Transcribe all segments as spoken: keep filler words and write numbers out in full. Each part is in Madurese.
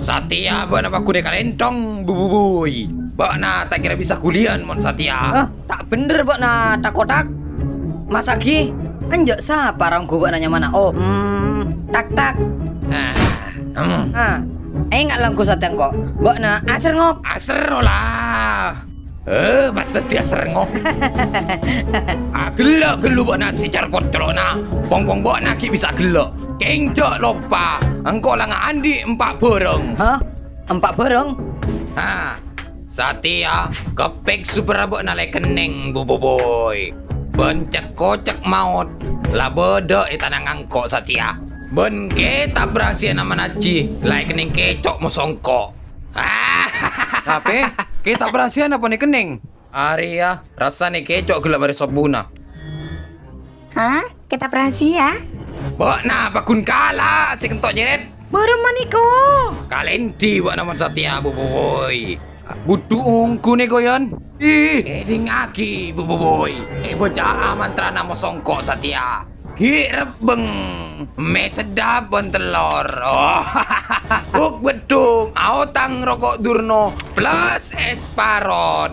Satèya bâ'na paggun èkalènthong, bu-, bu-, buy. Bâ'na ta' kèra bisa ghuliyân mon satèya. Hah? Ta' bhender bâ'na, tak-kotak. Masagi, enjâ' sapa ra ongghu bâ'na nyamana? Oh, hmm, tak-tak. Ah, hmm. Ah, enga' la ongghu satèya engko'. Bâ'na asèrngok. Asèr, ola. Eh, pas dhâddhi asèrngok. Aghellâ' ghâllu bâ'na sè carpot colo'na. Pong-pong bâ'na ghi' bisa aghellâ'. Kèng jhâ' loppa, engko' la ngaandi' empa' bhârâng. Hah? Empa' bhârâng? Ha, satèya, keppèk supra bâ'na la èkennèng, bu-, bu-, buy. Bân cek-kocek maot la bâdâ è tanangnga engko' satèya. Bân kètab rahasiyana manajjhi la èkennèng kèco' moso engko'. Tapè, kètab rahasiyana pon èkennèng. Arèya, rassana kèco' ghellâ' marè sobbhuna. Hah? Kètab rahasiya? Bâ'na paggun kala' sè kento' nyèrèt. Bârâmma nèko? Kalèndhi bâ'na mon satèya, bu-, bu-, buy. Budhu ongghu nèko, Yon. Ih, èdingngaghi, bu-, bu-, buy. Èbâca'a mantrana moso engko' satèya. Ghi' rebbheng, mè seddhâp bân tellor. Oh, buk beddhung, aotang roko' durno, plus es parot.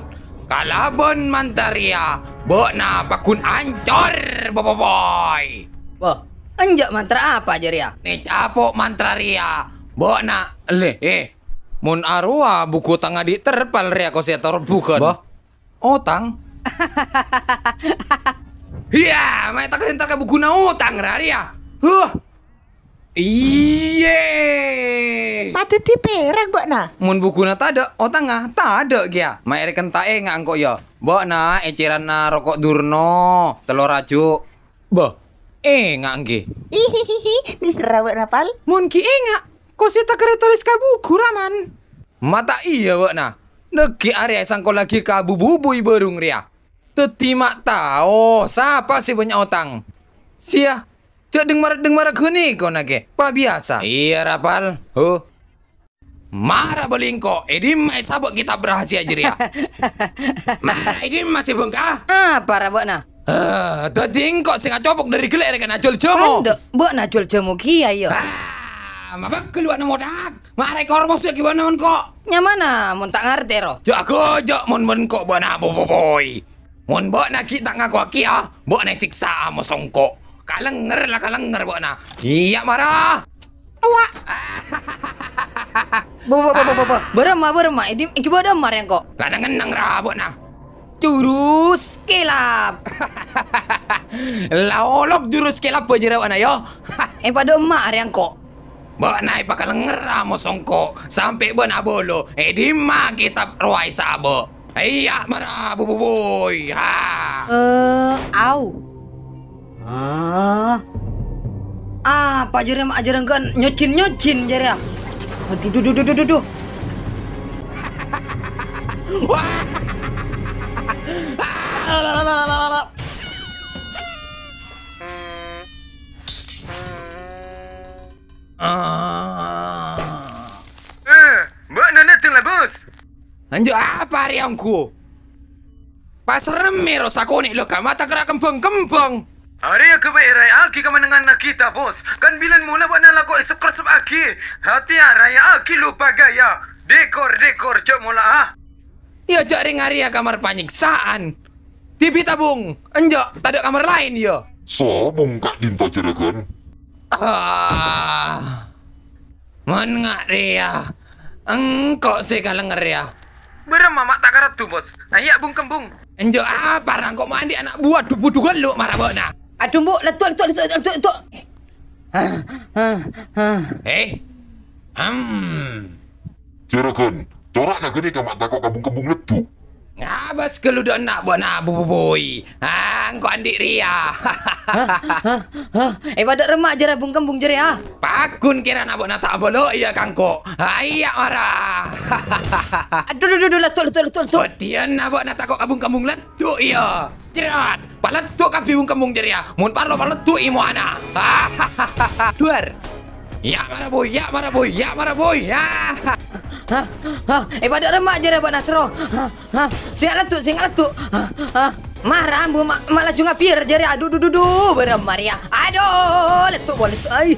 Kalabân mantra rèya, bâ'na paggun ancor, bu-, bu-, buy. Wah, enjâ' mantra apa jârèya? Nè capo' mantra rèya, bâ'na, lè, eh, mon arowa buku tang andi' terpal rèya ko sè ator bukan. Bah, otang? Iyâ, ma' ètakar entar ka bukuna otang ra rèya. Huh. Iyâ. Padâddhi pèrak bâ'na. Mon bukuna tadâ', otangnga tadâ' kèya. Ma' èrèken ta' enga' engko' yâ. Bâ'na ècèrana roko' durno, tello raju'. Bâ, enga' èngghi. Hihihihi, nèserra bâ'na, Pal. Mon ghi' enga', ko sè ètakar ètolès ka buku, Raman. Ma' ta' iyâ bâ'na. Dhâggi' arèya èsangkollaghi ka bu-, bu-, buy bârung rèya. Dhâddhi ma' tao sapa sè bânnya' otang. Siya, jhâ' dheng-mara-, dheng-mara ghânèka naghi, pabiyasa. Iyâ, ra, Pal. Huh. Mara bâli engko', è dimma èsabâ' kètab rahasiya jârèya? Mara è dimma sè bângka? Apa ra bâ'na? Eh, dhâddhi engko' sè ngacopok dâri ghellâ' rèkana jhâl jhâmo. Endâ', bâ'na jhâl jhâmo kèya, yâ? Ah, mabâgghâl bâ'na modhâk. Mara èkormos laghi bâ'na mon ko'. Nyamana mon ta' ngartè, ro? Jhâ' ghâjâ' mon bân ko' bâ'na bo-, bo-, boy. Mon bâ'na ghi' ta' ngakowaghi, yâ, bâ'na èsèksa'a moso engko'. Kalènger la kalènger bâ'na. Iyâ, mara. Wa. Bo-, bo-, bo-, bo-, bo-, bo-, bârâmma, bârâmma? È dim-, èghibâ dâ' emma rèya engko'? La neng-enneng ra bâ'na. Jurus kelap. La olok jurus kelap bâjârâ bâ'na, yâ. È padâ emma rèya engko'. Bâ'na èpakalènger ra moso engko', sampè' bâ'na abâlâ, è dimma kètab rowa èsabâ'. Iyâ, mara, bu-, bu-, boy. Ha. Eh, au. Ah. Apa jârèya ma' ajârângghân nyojin-nyojin jârèya? Aduh, duh, duh, duh, duh, duh, duh. Wah. Ah. Eh, bâ'na nètèng la, Bos? Anjâ' apa rèya ongghu? Pas remmè ro sakonè' lo ka mata kera kembhâng-kembhâng. Arèya ghâbây raya'aghi kamennengnganna kita, Bos. Kan bilân mola bâ'na lako èsep-kresseppaghi. Hatèya raya'aghi lo pagaya. Dèkor, dèkor, jhâ' mola, ah. Iyâ, jhâ' rèng arèya kamar panyèksa'an. Dhibi' tabung, enjâ', tadâ' kamar laèn, yâ? Sabung ka'dinto, Juragan. Ah, mon nga' rèya, engko' sè kalènger, yâ. Bârâmma ma' ta' karaddu, Bos? Ayya' bung-kembung. Enjâ' apa ra engko' ma' andi' ana' buwâ du-budhu ghâllu mara bâ'na? Adhu, Bu', lettu', lettu', lettu', lettu', lettu'. Hah, hah, hah. Eh? Hmm. Juragan, cora'na ghânèka ma' tako' ka bung-kembung lettu'. Ngabâs ghâllu dâ' enna' bâ'na, bu-, bu-, buy. Ah, engko' andi' rèya. Hah? Hah? Hah? Eh, padâ remma' jârèya bung-kembung jârèya, ah. Paggun kèrana bâ'na ta' abâlâ iyâ ka engko'. Ayya' mara. Adhu, dhu, dhu, dhu, lettu', lettu', lettu', lettu'. Bâdhiyânna bâ'na tako' ka bung-kembung lettu' iyâ. Cerat! Palettu' kabbhi bung-kembung jârèya. Mon parlo palettu'i mowana. Duwâr! Ya' mara, buy! Ya' mara, buy! Ya' mara, buy! Ya! Hah? Hah? Eh, padâ remma' jârèya bâ'na sèro. Hah? Hah? Sènga' lettu', sènga' lettu'. Hah? Hah? Mara ambu ma', ma' laju ngabiyâr jârèya. Adhu, dhu, dhu, dhu, bârâmma rèya. Adhu, lettu', bu, lettu'. Ai.